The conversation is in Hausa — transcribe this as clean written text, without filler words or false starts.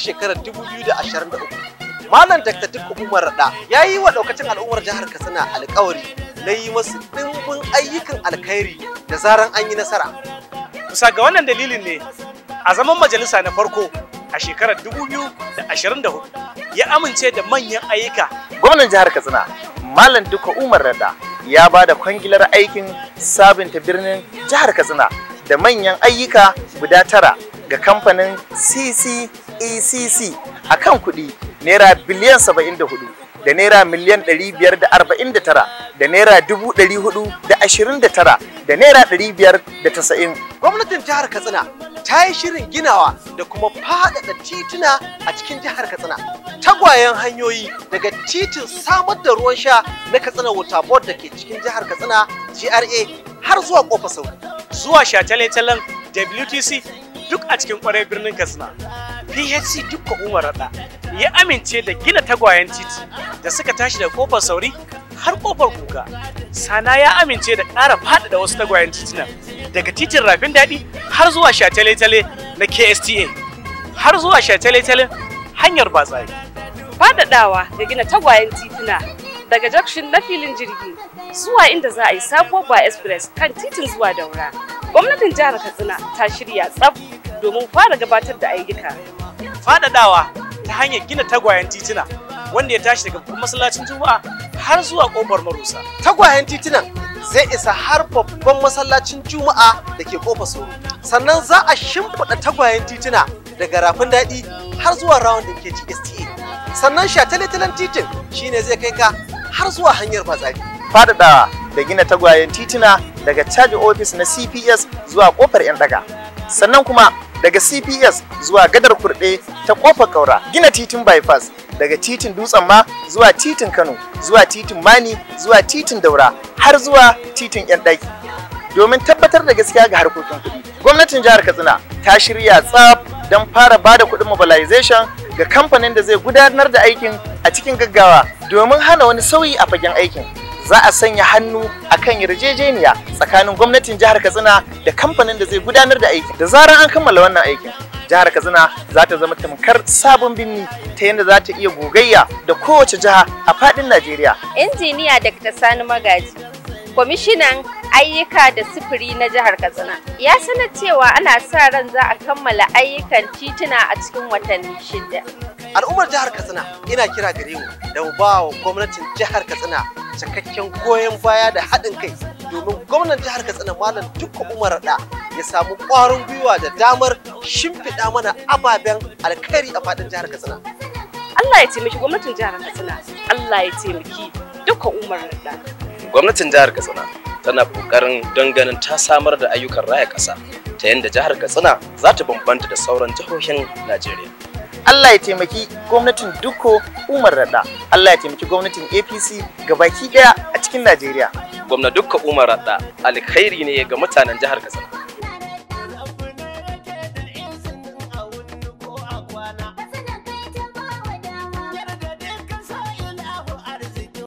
shekarar 2023, Malam Dr. Dikko Umar Radda ya yi wa ɗaukacin al'ummar jihar Katsina alƙawari na yi masu ɗimbin ayyukan alkhairi da zaran an yi nasara. Bisa ga wannan dalilin ne a zaman majalisa na farko a shekarar 2024 ya amince da manyan ayyuka. Gwamnan jihar Katsina, Malam Dikko Umar Radda, ya ba da kwangilar aikin sabunta birnin jihar Katsina da manyan ayyuka guda 9 ga kamfanin CCECC a kan kuɗi naira biliyan 74 da naira miliyan 549 da naira 429 da naira 590. Gwamnatin jihar Katsina ta yi shirin ginawa da kuma faɗaɗa tituna a cikin jihar Katsina. Tagwayen hanyoyi daga titin samar da ruwan sha na Katsina Water Board da ke cikin jihar Katsina GRA har zuwa Kofar Sauri. Zuwa shataletalen WTC duk a cikin kwarai birnin Katsina. PHC Dikko Umar Radda ya amince da gina tagwayen titi da suka tashi daga Kofar Sauri har Kofar Kuka. Sana ya amince da ƙara faɗaɗa wasu tagwayen titunan daga titin Rafin Daɗi har zuwa shataletale na KSTA har zuwa shataletalen hanyar Batsari. Faɗaɗawa da gina tagwayen tituna daga junction na filin jirgi zuwa inda za a yi sabuwar ba express kan titin zuwa Daura. Gwamnatin jihar Katsina ta shirya tsaf domin fara gabatar da ayyuka. Faɗaɗawa ta hanyar gina tagwayen tituna wanda ya tashi daga babban masallacin Juma'a har zuwa Kofar Marusa. Tagwayen titunan zai isa har babban masallacin Juma'a da ke Kofar Soro. Sannan za a shimfiɗa tagwayen tituna daga Rafin Daɗi har zuwa round da ke GSTA. Sannan shataletalen titin shine zai kai ka har zuwa hanyar Batsari. Faɗaɗawa da gina tagwayen tituna daga caji ofis na CPS zuwa Kofar 'Yan Daga. Sannan kuma daga CPS zuwa gadar Kurɗe ta Kofar Kaura. Gina titin bypass daga titin Dutsen Ma zuwa titin Kano zuwa titin Mani zuwa titin Daura har zuwa titin 'Yan Ɗaki. Domin tabbatar da gaskiya ga harkokin kuɗi, gwamnatin jihar Katsina ta shirya tsaf don fara bada kuɗin mobilization ga kamfanin da zai gudanar da aikin a cikin gaggawa domin hana wani sauyi a fagen aikin. Za a sanya hannu a kan yarjejeniya tsakanin gwamnatin jihar Katsina da kamfanin da zai gudanar da aikin. Da zarar an kammala wannan aikin, jihar Katsina za ta zama tamkar sabon birni ta yadda za ta iya gogayya da kowace jiha a faɗin Najeriya. Injiniya Dr. Sani Magaji, kwamishinan ayyuka da sufuri na jihar Katsina, ya sanar cewa ana sa ran za a kammala ayyukan tituna a cikin watanni 6. Al'ummar jihar Katsina, ina kira gare mu da mu ba wa gwamnatin jihar Katsina cikakken goyon baya da haɗin kai domin gwamnan jihar Katsina Malam Dikko Umar Radda ya samu ƙwarin gwiwa da damar shimfiɗa mana ababen alkhairi a faɗin jihar Katsina. Allah ya taimaki gwamnatin jihar Katsina. Allah ya taimaki Dikko Umar Radda. Gwamnatin jihar Katsina tana ƙoƙarin don ganin ta samar da ayyukan raya ƙasa ta yadda jihar Katsina za ta bambanta da sauran jihohin Najeriya. Allah ya taimaki gwamnatin Dikko Umar Radda. Allah ya taimaki gwamnatin APC gabaki daya a cikin Najeriya. Gwamna Dikko Umar Radda alkhairi ne ga mutanen jihar Katsina.